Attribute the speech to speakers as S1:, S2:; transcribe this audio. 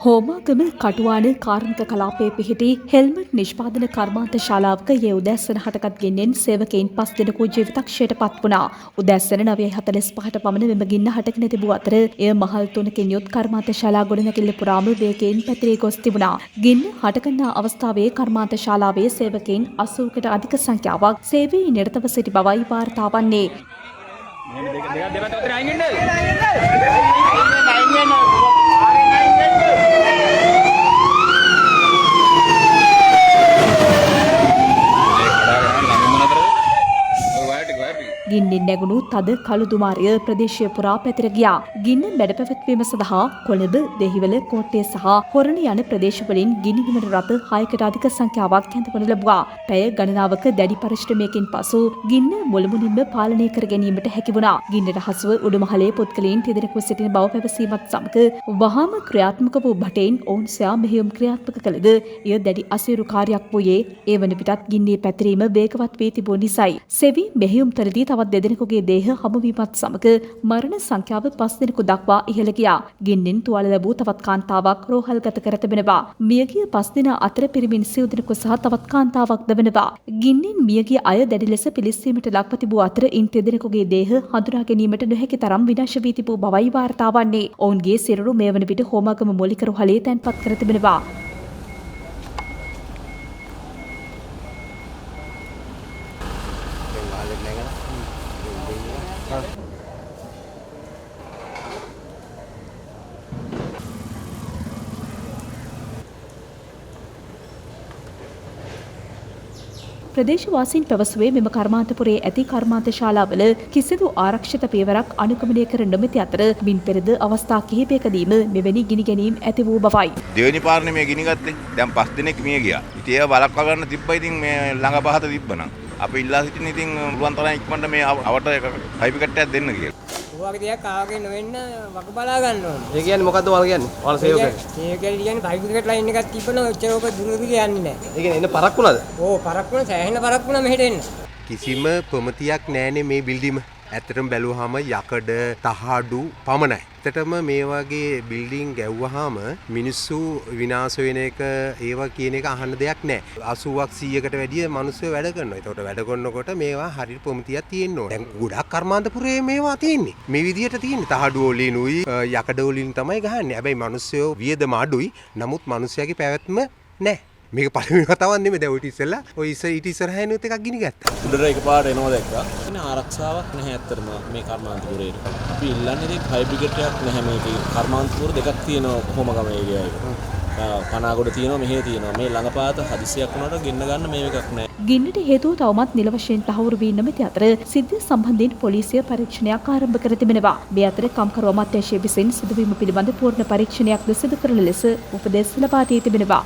S1: හෝමාගම කටුවාන කාර්මික කලාපයේ පිහිටි හෙල්මට් නිෂ්පාදන කර්මාන්ත ශාලාවක ඊයේ උදෑසන හටගත් ගින්නෙන් සේවකයින් 5 දෙනෙකු ජීවිතක්ෂයට පත් වුණා. උදෑසන 9:45ට පමණ මෙම ගින්න හටගෙන තිබූ අතර එය මහල් තුනකින් යුත් කර්මාන්ත ශාලා ගොඩනැගිල්ල පුරාම වේගයෙන් පැතිරී ගොස් තිබුණා. ගින්න හටගන්නා අවස්ථාවේ කර්මාන්ත ශාලාවේ සේවකයින් 80කට අධික සංඛ්‍යාවක් සේවයේ නිරතව සිටි බවයි වාර්තා වන්නේ. ගින්නෙන් නැගුණු තද කළු දුමාරය ප්‍රදේශය පුරා පැතිර ගියා. ගින්න මැඩ පැවැත්වීම සඳහා කොළඹ, දෙහිවල, කෝට්ටේ සහ හොරණ යන ප්‍රදේශවලින් ගිනි නිවන රථ 6කට අධික සංඛ්‍යාවක් කැඳවනු ලැබුවා. පැය ගණනාවක දැඩි පරිශ්‍රමයකින් පසු ගින්න මුළුමනින්ම පාලනය කර ගැනීමට හැකි වුණා. ගින්නට හසුව උඩුමහලේ පුද්ගලයන් තිදෙනෙකු සිටින බව පැවසීමත් සමග වහාම ක්‍රියාත්මක වූ බටෙන් ඔවුන් සොයා මෙහෙයුම් ක්‍රියාත්මක කළද එය දැඩි අසීරු කාර්යයක් වූයේ ඒ වන විටත් ගින්නේ පැතිරීම වේගවත් වී තිබූ නිසයි. සෙවි මෙහෙයුම් තලදී තවත් දෙදෙනෙකුගේ දේහ හමුවීමත් සමග මරණ සංඛ්‍යාව 5 දෙනෙකු දක්වා ඉහළ ගියා. ගින්නෙන් තුවාල ලැබූ තවත් කාන්තාවක් රෝහල්ගත කර තිබෙනවා. මියගිය 5 දෙනා අතර පිරිමින් සිව් දෙනෙකු සහ තවත් කාන්තාවක් ද වෙනවා. ගින්නෙන් මියගිය අය දැඩි ලෙස පිලිස්සීමට ලක්ව තිබූ අතර ඉන් දෙදෙනෙකුගේ දේහ හඳුනා ගැනීමට නොහැකි තරම් විනාශ වී තිබූ බවයි වාර්තා වන්නේ. ඔවුන්ගේ සිරුරු මේ වන විට හෝමාගම මූලික රෝහලේ තැන්පත් කර තිබෙනවා. ප්‍රදේශවාසීන් පැවසුවේ මෙම කර්මාන්තපුරයේ ඇති කර්මාන්ත ශාලාවල කිසිදු ආරක්ෂිත පියවරක් අනුගමනය කර නොමැති අතර මින් පෙරද අවස්ථා කිහිපයකදීම මෙවැනි ගිනි ගැනීම් ඇති වූ බවයි.
S2: දෙවෙනි පාරනේ මේ ගිනි ගත්තේ. දැන් 5 දෙනෙක් මිය ගියා. ඉතින් ඒව වළක්වා ගන්න තිබ්බා. ඉතින් මේ ළඟ පහත තිබ්බනම්. අපි ඉල්ලා සිටින ඉතින් පුළුවන් තරම් ඉක්මනට මේ අවට පයිප් කට්ටයක් දෙන්න කියලා.
S3: ඔයගේ දෙයක් ආවගේ නොවෙන්න වග බලා ගන්න ඕනේ.
S4: ඒ කියන්නේ මොකද්ද ඔයාලා කියන්නේ? ඔයාලා සේවකයෝ.
S3: සේවකයෝ කියන්නේ පයිප් එකට ලයින් එකක් තිබ්බනම් ඔච්චර ඔක දුර දුර යන්නේ නැහැ.
S4: ඒ කියන්නේ එන්න පරක් වුණාද?
S3: ඔව් පරක් වුණා, සෑහෙන පරක් වුණා මෙහෙට එන්න.
S5: කිසිම ප්‍රමතියක් නැහැනේ මේ බිල්ඩිම. ඇත්තටම බැලුවාම යකඩ තහඩු පමණයි. ඇත්තටම මේ වගේ බිල්ඩින් ගැව්වහම මිනිස්සු විනාශ වෙන එක ඒවා කියන එක අහන්න දෙයක් නෑ. 80ක් 100කට වැඩිය මිනිස්සු වැඩ කරනවා. ඒතකොට වැඩ කරනකොට මේවා හරියට ප්‍රමිතියක් තියෙන්න ඕනේ. දැන් ගොඩක් කර්මාන්තපුරේ මේවා තියෙන්නේ. මේ විදියට තියෙන්නේ. තහඩු වලිනුයි යකඩ වලින් තමයි ගහන්නේ. හැබැයි මිනිස්සු වියදම අඩුයි. නමුත් මිනිස්සයාගේ පැවැත්ම නෑ. මේක පළවෙනි වතාවක් නෙමෙයි. දැන් ඔය ඊට ඉස්සෙල්ලා ඔය ඊට ඉස්සරහිනුත් එකක් ගිනි ගත්තා.
S6: උඩට එකපාරට එනවා දැක්කා. ඉතින් ආරක්ෂාවක් නැහැ ඇත්තටම මේ කර්මාන්තපුරේට. අපි ඉල්ලන්නේ ඉතින් ෆයර් බ්‍රිගේඩ් එකක් නැහැ මේකේ. කර්මාන්තපුර දෙකක් තියෙනවා කොමගම ඒරියා එක. පනාගොඩ තියෙනවා මෙහෙ තියෙනවා. මේ ළඟපාත හදිසියක් වුණාට ගෙන්න ගන්න මේ එකක් නැහැ.
S1: ගින්නට හේතුව තවමත් නිල වශයෙන් තහවුරු වී නොමැති අතර සිද්ධිය සම්බන්ධයෙන් පොලිසිය පරීක්ෂණයක් ආරම්භ කර තිබෙනවා. මේ අතර කම්කරු අමාත්‍යාංශය විසින් සිදුවීම පිළිබඳ පූර්ණ පරීක්ෂණයක්ද සිදු කරන ලෙස උපදෙස් ලබා දී තිබෙනවා.